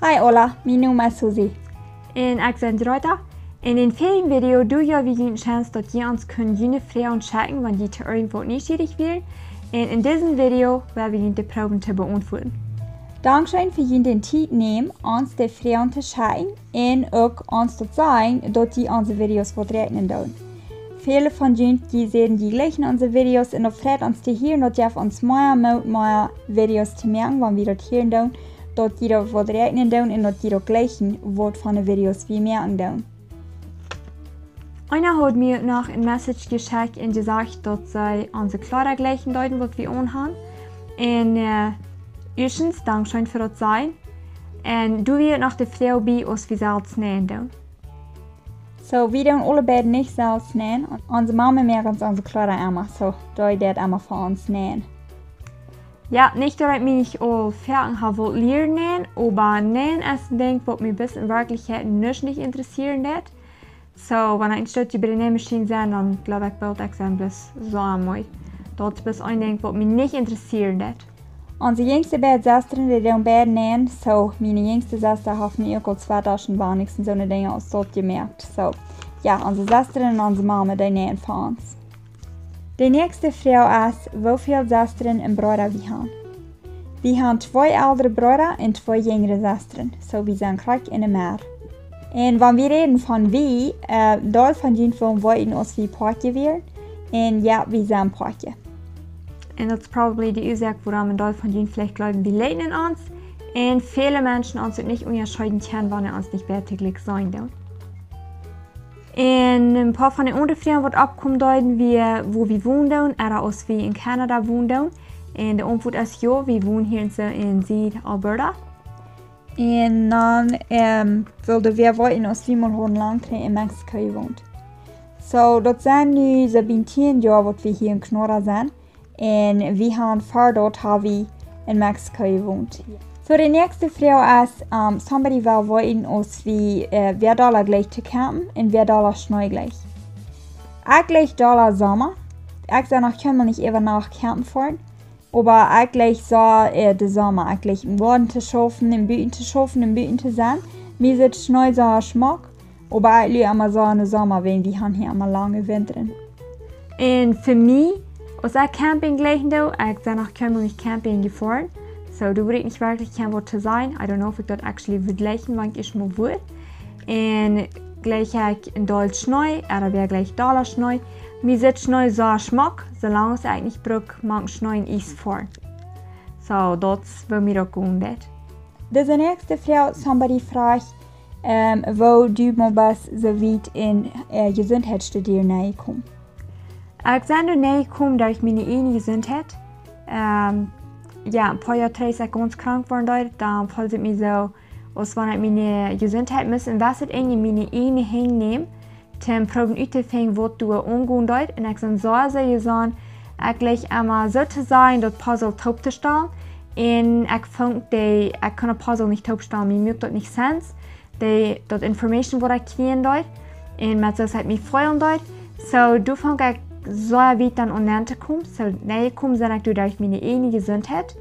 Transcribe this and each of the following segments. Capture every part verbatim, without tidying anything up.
Hi aula, mien Nomen es Susi. Un ekj sie Greta. En dän väajen Video deeden wie junt eene Chance, daut jie ons kunnen june Froagen schekjen, wan jie to irjentwaut nieschierich wieren. Un en disen Video woa wie junt dee proowen to beauntwuaden. Dankscheen fa junt dän Tiet nämen, ons dee Froagen to schekjen un uk ons to sajen, daut jie onse Videos waut räakjnen doonen. Väle von junt, dee sajen, dee jlikjen onse Videos un daut freit ons to hieren, daut jeft ons mea Moot, mea Videos to moaken, wan wie daut hieren doonen, daut jie daut waut räakjnen doonen un daut jie daut jlikjen, waut von de Videos wie moaken doonen. Eena haud mie noch eene Message jeschekjt un jesajcht, daut see onse Kjleeda jlikjen deeden, waut wie aunhauden. Un, äh, ieeschtens, dankscheen fa daut sajen. Un doa wia noch de Froag bie, aus wie selfst nähen doonen. So, wie doonen aule beid nich selfst nähen. Onse Mama moakt ons onse Kjleeda emma. So, dee deit emma fa ons nähen. Jo, nich daut ekj mie nich aul foaken hab wult lieren nähen, oba nähen es een Dinkj, waut mie bat en Werkjlichkjeit nuscht nich interessieren deit. So, wan ekj een Stootje bie de Nähmaschien sie, dan jleew ekj boolt, ekj sie bloos soo moot. Daut es bloos een Dinkj, waut mie nich interessieren deit. Onse jinjste beid Sestren, dee doonen beid nähen. So, miene jinjste Sesta haft nu uk aul twee Taschen, weinigstens soone Dinja aus daut jemoakt. So, jo, onse Sestren un onse Mama, dee nähen fa ons. De näakjste Froag es, woo väl Sestren un Breeda wie haben. Wie haben twee eldre Breeda un twee jinjre Sestren. So, wie sent krakjt enne Medd. Un wan wie räden von wie, äh, Deel von junt wellen weeten, aus wie Poakje wieren. Un jo, wie sent Poakje. Un daut es probably de Uasoak, wuarom een Deel von junt veleicht jleewen, wie lieden ons. Un väle Menschen ons uk nich unjascheeden kjennen, wan see ons nich bäta jlikj seenen doonen. Un een poa von de aundre Froagen, waut oppkomen deeden, wia, wua wie wonen doonen, ooda aus wie en Kanada wonen doonen. Un de Auntwuat es jo, wie wonen hia en, en Sied-Alberta. Un dan, ähm, wullen wie weeten, aus wie mol hauden lang trigj en Mexiko jewont. So, daut sent nu soo bie tieen Joa, waut wie hia en Kanada sent. Un wie haben ver daut haben wie en Mexiko jewont. So, de näakjste Froag es, ähm, somebody well weeten, aus wie, äh, wäa dolla jlikjt to campen un wäa dolla Schnee jlikjt. Ekj jlikj dolla Somma. Ekj sie noch kjeenmol nich äwa Nacht campen jefoaren. Oba ekj jlikj soo, äh, de Somma. Ekj jlikj em Goaden to schaufen, em Buaken to schaufen, em Buaken to sennen. Mie sitt Schnee soo schmock. Oba ekj lua emma soo aun de Somma, wiels wie haben hia emma lange Winta. Un fa mie, aus ekj Camping jlikjen doo, ekj sie noch kjeenmol nich Camping jefoaren. So, doa wudd ekj nich werkjlich kjennen waut to sajen. I don't know, auf ekj daut actually wudd jlikjen, wan ekj ieescht mol wudd. Un jlikj ekj een Deel Schnee, ooda wäa jlikjt dolla Schnee. Mie sitt Schnee soo schmock, soo lang aus ekj nich bruck mank Schnee un Iess foaren. So, daut es, woo mie daut jeit. Dise näakjste Froag, somebody fruach, ähm, woo du mol best soo wiet en, äh, Jesuntheit studieren nenjekomen. Ekj sie doa nenjekomen derch miene ieejne Jesuntheit. Ähm, jo, een poa Joa trigj, aus ekj gaunz krank worden deed, dan feeld ekj mie soo, aus wan ekj miene Jesuntheit must en waut en miene ieejne Henj nämen, toom proowen uttofinjen, waut doa aungonen deed. Un ekj sie soo sea jesunt, ekj jlikj emma soo to sajen, daut Puzzle toop to stalen. Un ekj funk dee, ekj kunn daut Puzzle nich toop stalen, mie muak daut nich sense. Dee, daut Information, waut ekj kjrieen deed. Un met soo aus ekj mie feelen deed. So, doa funk ekj soo wiet dan aun nenn to komen. So, nenjekomen sie ekj doa derch miene ieejne Jesuntheit.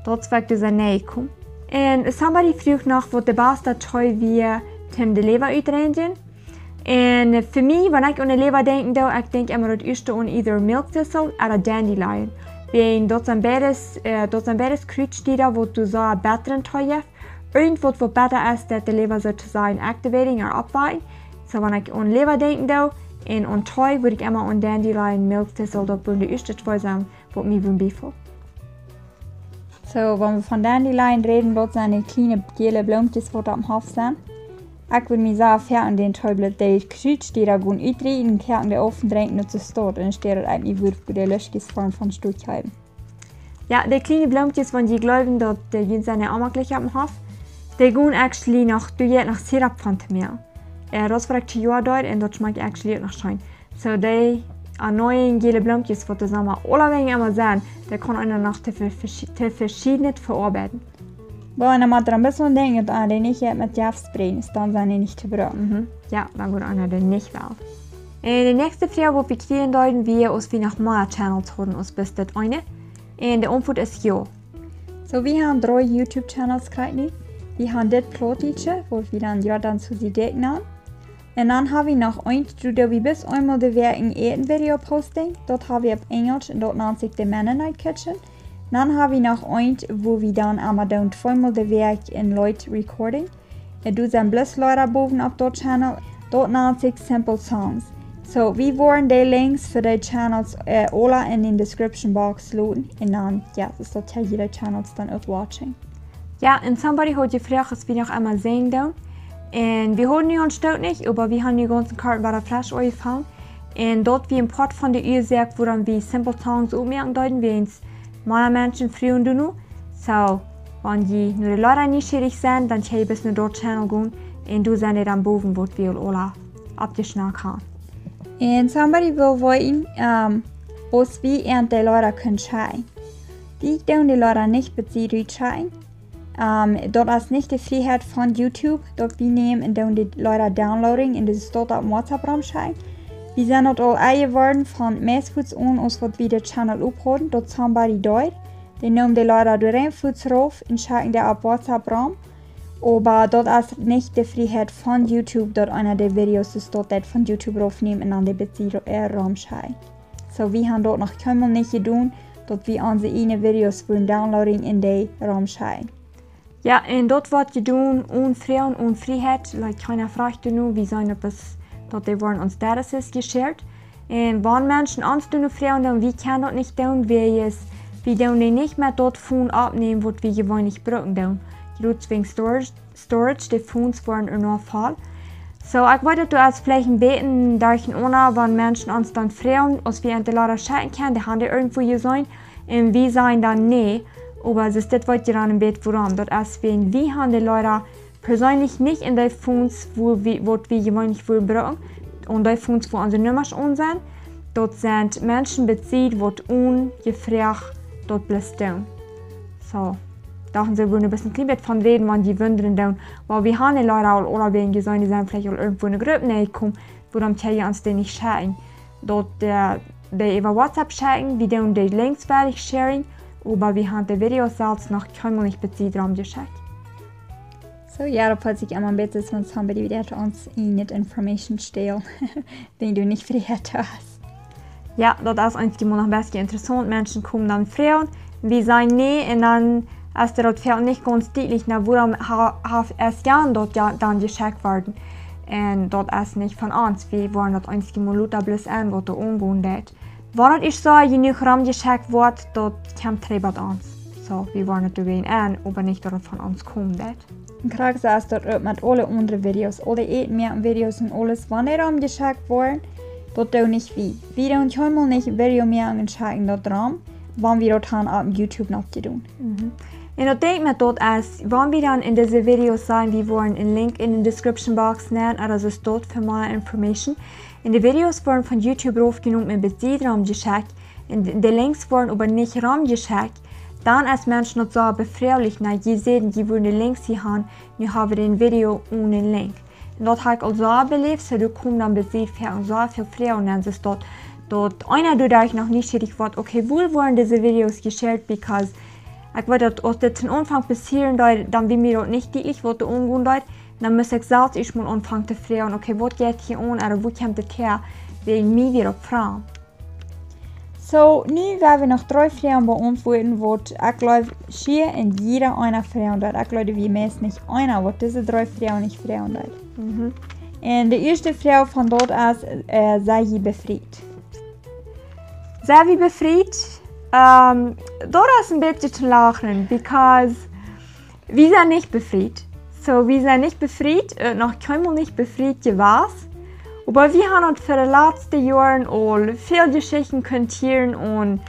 Daut es, woo ekj doa sie nenjekomen. Un somebody fruach noch, waut de baste Tee wia, toom de Läwa utreinjen. Un fa mie, wan ekj aun de Läwa denkjen doo, ekj denkj emma daut ieeschte aun either Milkthistel ooda Dandelion. Wiels daut sent beides, äh, daut sent beides Kjrietsdiera, waut doa soo bätren Tee jeft. Irjentwaut, waut bäta es, daut de Läwa soo to sajen activating or opwaken. So, wan ekj aun Läwa denkjen doo, un aun Tee, wudd ekj emma aun Dandelion, Milkthistel, daut wudden de ieeschte twee sennen, waut mie wudden biefaulen. So, wan wie von Dandelion räden, daut sent dee kjliene jäle Bloomkjes, waut oppem Hoff sent. Ekj wudd mie soo foaken dän Tee bloos dee Kjrietsdiera gonen utrieten, koaken dee auf un drinkjen daut soo staut. Un enne Städ daut ekj mie wudd fa dee Luschkjes von, von Stoot jäwen. Jo, dee kjliene Bloomkjes, wan jie jleewen, daut dee junt sent, äh, onmaklich oppem Hoff. Dee gonen actually noch, doa jeit noch Sirup von to moaken. Äh, daut es waut ekj dit Joa deed un daut schmakjt actually uk noch scheen. So, dee, äh, neeje jäle Bloomkjes, waut doa sent, oba aulawäajen emma sent, dee kaun eena noch to ve-, veschi-, to veschiednet veoabeiden. Oba eena mott doa een bät aun denkjen, daut eena dee nich, äh, met Jeft spreaden, dan sent dee nich to brucken. Mhm. Jo, dan wudd eena dee nich wellen. Un de näakjste Froag, waut wie kjrieen deeden, wia, aus wie noch mea Channels hauden aus bloos dit eene. Un de Auntwuat es jo. So, wie haben dree YouTube-Channels jekjräajen. Wie haben dit Plautdietsche, waut wie dan Jordan Susi Dick nanen. Un dan haben wie noch eent, doa doo wie bloos eemol de Wäakj een Äten-Video posting. Daut haben wie opp Enjelsch un daut nant sikj de Mennonite Kitchen. Dan haben wie noch eent, wua wie dan emma doonen tweemol de Wäakj een Leet recording. Un doa sent bloos Leeda bowen opp daut Channel. Daut nant sikj Simple Songs. So, wie woaren de Links fa de Channels, äh, aula en de Description Box loten. Un dan, jo, es daut jo jie de Channels dan uk watchen. Jo, un somebody haud jefroacht, aus wie noch emma sinjen doonen. Un wie hauden nu aunstoot nich, oba wie haben nu gaunz kort wada fresch aunjefongen. Un daut wia een Poat von de Uasoak, wuarom wie Simple Songs oppmoaken deeden, wiels mea Menschen fruagen doano. So, wan jie nu de Leeda nieschierich sent, dan kjenn jie bloos no daut Channel gonen. Un doa sent dee dan bowen, waut wie aul aula oppjeschnackt haben. Un somebody well weeten, ähm, aus wie an de Leeda kjennen schekjen. Wie doonen de Leeda nich bie sikj rutschekjen. Ähm, daut es nich de Frieheit von YouTube, daut wie nämen un doonen de Leeda downloading un daut es daut opp WhatsApp romschekjen. Wie sent daut aul enjeworden von meist fuaz aun, aus waut wie de Channel ophauden, daut somebody deed. Dee neemen de Leeda doa rein fuaz rauf un schekjen dee opp WhatsApp rom. Oba daut es nich de Frieheit von YouTube, daut eena de Videos es daut deit von YouTube raufnämen un dan dee bie sikj, äh, romschekjen. So, wie haben daut noch kjeenmol nich jedonen, daut wie onse ieejne Videos wudden downloading un dee romschekjen. Jo, un daut woat jedonen one Froagen, one Frieheit, like, kjeena fruacht doano, wie sent opp daut, daut dee woaren ons Statuses jeshared. Un wan Menschen ons doano froagen, dan wie kjennen daut nich doonen, wiels wie doonen dee nich met daut Phone oppnämen, waut wie jeweenlich brucken doonen. Jrods wäajen Storage, Storage, de Phones woaren enorm voll. So, ekj weet daut du hast veleicht een bät derchenaunda, wan Menschen ons dan froagen, aus wie an de Leeda schekjen kjennen, dee haben dee irjentwua jeseenen, un wie sajen dan nä, oba es dit waut jie dan een bät wuarom. Daut es, wan wie haben de Leeda perseenlich nich en de Phones, wua wie, waut wie jeweenlich wudden brucken, un de Phones, wua onse Nummasch aun sent, daut sent Menschen bie sikj, waut onjefroacht daut bloos doonen. So, dochten see, wie wudden een bät, kjlien bät von räden, wan jie wundren doonen, wiels wie haben de Leeda aul aula wäajen jeseenen, dee sent veleicht aul irjentwua en de Grupp nenjekomen, wuarom kjenn jie ons dee nich schekjen. Daut, äh, dee äwa WhatsApp schekjen, wie doonen de Links wada sharing, oba wie haben de Videos selfst noch kjeenmol nich bie sikj romjeschekjt. So, jo, daut feelt sikj emma een bät, aus wan somebody wada ons ieejne Information stjält, dee du nich Frieheit hast. Jo, daut es eenjemol noch een bät interessaunt. Menschen komen dan froagen, wie sajen nä, un dan es daut fa ons nich gaunz dietlich, na, wuarom ha-, haft es Jan daut jo dan jeschekjt worden. Un daut es nich von ons, wie woaren daut eenjemol lota bloos aun, waut doa aungonen deit. Wan et ieescht soo jenuach romjeschekjt woat, daut kjemt trigj bie ons. So, wie woaren et doawäajen aun, oba nich daut et von ons komen deit. Un krakjt soo es daut uk met aule aundre Videos, aule Äten moaken Videos un aules, wan dee romjeschekjt woaren, daut doo nich wie. Wie doonen kjeenmol nich een Video moaken un schekjen daut rom, wan wie daut haben opp YouTube nich jedonen. Mhm. Un daut denkj met daut es, wan wie dan en dise Videos sajen, wie woaren een Link en de Description Box nämen, ooda soo daut fa mea Information. Un de Videos woaren von YouTube raufjenomen un bie sikj romjeschekjt, un de, de Links woaren oba nich romjeschekjt, dan es Menschen daut soo befrielicht, na, jie säden, jie wudden de Links hia haben, nu haben wie een Video one Link. Un daut hab ekj aul soo beläft, soo doa komen dan bie sikj fa soo väl Froagen, un es daut, daut eena doaderch noch nieschierich woat, okay, woo woaren dise Videos jeshared, because ekj weet daut, aus dit aum Aunfank passieren deed, dan wia mie daut nich dietlich, waut doa aungonen deed, dan must ekj selfst ieescht mol aunfangen to froagen, okay, waut jeit hia aun, ooda woo kjemt et häa, wäajen mie wia opp Froagen. So, nu woa wie noch dree Froagen beauntwuaden, waut ekj jleew, schier en jieda eena froagen deed. Ekj jleew, wie meist nich eena, waut dise dree Froagen nich froagen deed. Mhm. Un de ieeschte Froag von daut es, äh, sie jie befriet? Sie wie befriet? Ähm, daut es een bät to lachen, because wie sent nich befriet. So, wie sent nich befriet, äh, noch kjeenmol nich befriet jewast. Oba wie haben fa de latste Joaren aul väl Jeschichten kunt hieren un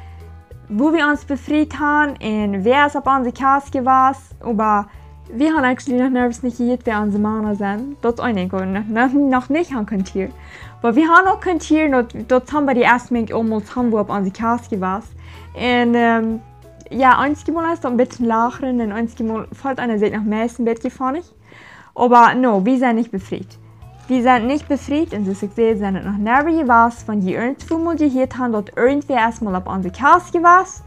woo wie ons befriet haben un wäa es opp onse Kjast jewast. Oba wie haben actually noch nuscht nich jehieet, wäa onse Mana sent. Daut es een Dinkj, waut wie noch, noch, noch nich haben kunt hieren. Oba wie haben uk kunt hieren, daut, daut somebody es met ons aul mol opp onse Kjast jewast. Un, ähm, jo, eenjemol es daut een bät lachen un eenjemol feelt eena sikj noch meist een bät funny. Oba no, wie sent nich befriet. Wie sent nich befriet un soo aus ekj säd, sent et noch never jewast, wan jie irjentwua mol jehieet haben, daut irjentwäa es mol opp onse Kjast jewast.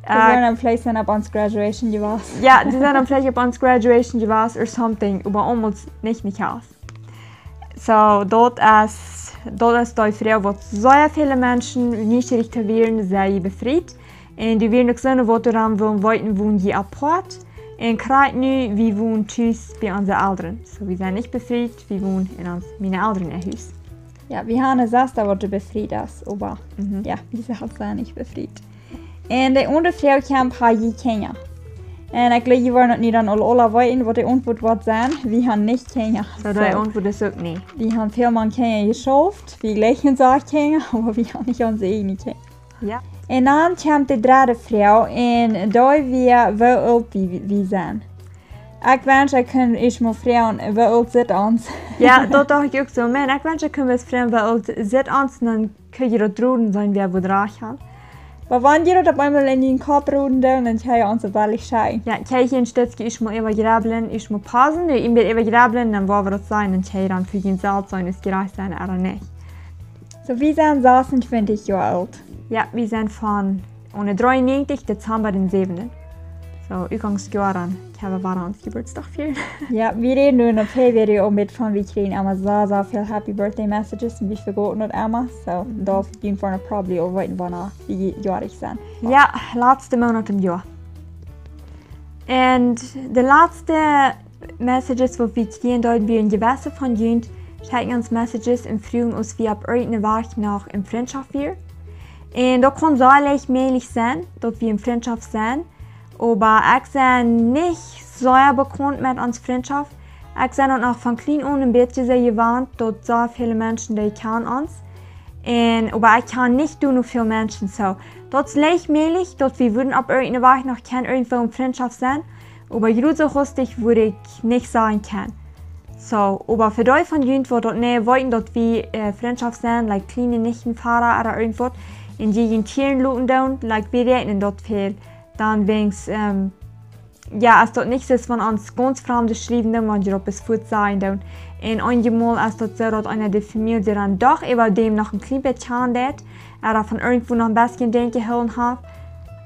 Dee woaren dan veleicht dan opp onse graduation jewast. Jo, dee sent dan veleicht opp onse graduation jewast or something, oba aulemol nich, nich aus. So, daut es, daut es dee Froag, waut sea väle Menschen nieschierich to woaren, sea befriet. Un dee wieren uk soone, waut doaraun wullen weeten, wonen jie apoat. Un krakjt nu, wie wonen tus bie onse Elren. So, wie sent nich befriet, wie wonen en ons, miene Elren äa Hus. Jo, wie haben eene Sesta, waut befriet es, oba, mhm, jo, wie sent nich befriet. Un de aundre Froag kjeem: Ha jie Kjinja? Un ekj jleew, jie woaren daut nu dan aul aula weeten, waut de Auntwuat woat sennen: Wie haben nich Kjinja. So, de Auntwuat es uk nä. Wie haben väl met Kjinja jeschauft, wie jleichen soo Kjinja, oba wie haben nich onse ieejne Kjinja. Jo. Un dan kjemt de dredde Froag, un dee wia, woo oolt wie, wie sent. Ekj wensch, ekj kunn ieescht mol froagen, woo oolt sitt ons? Jo, daut docht ekj uk soo. Maun, ekj wensch, ekj kunn mol froagen, woo oolt sitt ons, un dan kunn jie daut droden seenen, wäa woo drach haft. Oba wan jie daut opp eemol en jun Kopp droden doonen, dan kjenn jie ons daut woll schekjen. Jo, kjenn jie een Stekj ieescht mol äwa jrebblen, ieescht mol pausen, dan een bät äwa jrebblen, dan woa wie daut seenen, dan kjenn jie dan fa junt selfst seenen, aus jie rajcht sent ooda nich. So, wie sent sasuntwintich Joa oolt. Jo, wie sent von, aune dree un näajentich, Dezamba dän säwenden. So, Utgangs Joa, dan kjenn wie wada onsen Jeburtsdach fieren. Jo, wie räden nu en de Video aul met von, wie kjrieen emma soo, soo väl Happy Birthday Messages un wie vejäten daut emma. So, mhm, daut jie woaren probably aul weeten, wanea wie joarich sent. Jo, latste Moonat em Joa. Un de latste Messages, waut wie kjrieen, daut wia, een jewessa von junt schekjt ons Messages un fruacht, aus wie opp irjent eene Wajch noch en Frintschoft wieren. Un daut kaun sea leicht mäajlich sennen, daut wie en Frintschoft sent. Oba ekj sie nich sea bekaunt met onse Frintschoft. Ekj sie daut noch von kjlien aun een bät soo jewant, daut soo väle Menschen, dee kjanen ons. Un, oba ekj kjan nich soo väl Menschen, so. Daut es leicht mäajlich, daut wie wudden opp irjent eene Wajch noch kjennen irjentwoo en Frintschoft sennen. Oba jrod soo hastich wudd ekj nich sajen kjennen. So, oba fa dee von junt, waut daut nich weeten, daut wie, äh, Frintschoft sent, like, kjliene Nichten, Voda ooda irjentwaut, un jie june Kjinja loten doonen, like, wie räakjnen daut väl, dan weens, ähm, jo, aus daut nich es, wan ons gaunz Framde schriewen, dan woa jie daut best fuaz sajen doonen. Un eenjemol es daut soo, daut eena de Famielje dan doch äwa däm noch een kjlien bät kjanen deit, ooda von irjentwoo noch een bät denkjen jehoolen haft,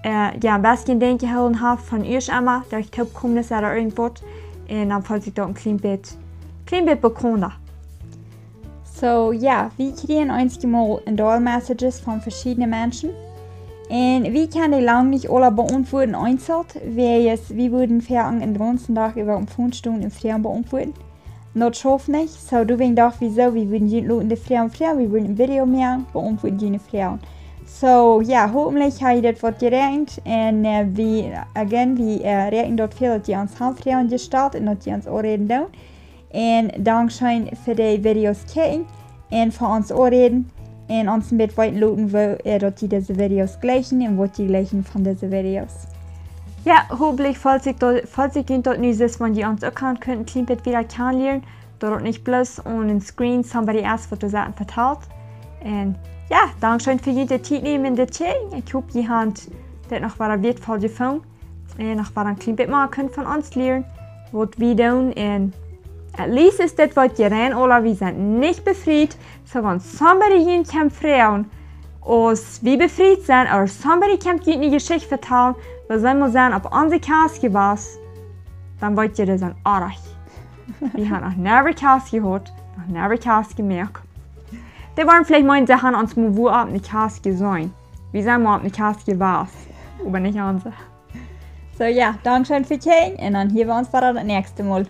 äh, jo, een bät denkjen jehoolen haft von ieescht emol, derch Toopkomes ooda irjentwaut. Un dan feelt sikj daut een kjlien bät, kjlien bät bekaunda. So, jo, wie kjrieen eenjemol een deel Messages von veschiedne Menschen. Un wie kjennen dee lang nich aula beauntwuaden eenzeln, wiels wie wudden foaken dän gaunzen Dach äwa oppem Phone stonen un Froagen beauntwuaden. Daut schauft nich, so, doawäajen docht wie soo, wie wudden junt loten de Froagen froagen, wie wudden een Video moaken, beauntwuaden june Froagen. So, jo, hopentlich ha jie daut waut jeräakjent. Un, äh, wie, again, wie, äh, räakjnen daut väl, daut jie ons haben Froagen jestalt un daut jie ons aunräden doonen. Un dankscheen fa de Videos kjikjen un fa ons aunräden un ons een bät weeten loten, woo, äh, daut jie dise Videos jlikjen un waut jie jlikjen von dise Videos. Jo, hopentlich feelt sikj daut, feelt sikj junt daut nu soo, wan jie ons uk han kunt een kjlien bät bäta kjanen lieren, daut daut nich bloos aun een Screen somebody es, waut doa sajen vetalt. Un jo, dankscheen fa june Tiet nämen un dit kjikjen. Ekj hop, jie haben dit noch waut wieetvoll jefungen. Un noch waut een kjlien bät mea kunt von ons lieren, waut wie doonen. Un at least es dit waut jie rein aula, wie sent nich befriet. So, wan somebody junt kjemt froagen, aus wie befriet sent, or somebody kjemt junt eene Jeschicht vetalen, waut see mol sent opp onse Kjast jewast, dan weet jie, dee sent oajch. Wie haben noch never Kjast jehaut, noch never Kjast jemoakt. Dee woaren veleicht meenen, see haben ons mol wua opp eene Kjast jeseenen. Wie sent mol opp eene Kjast jewast, oba nich onse. So, jo, dankscheen fa kjikjen un dan hieren wie ons wada daut näakjste Mol.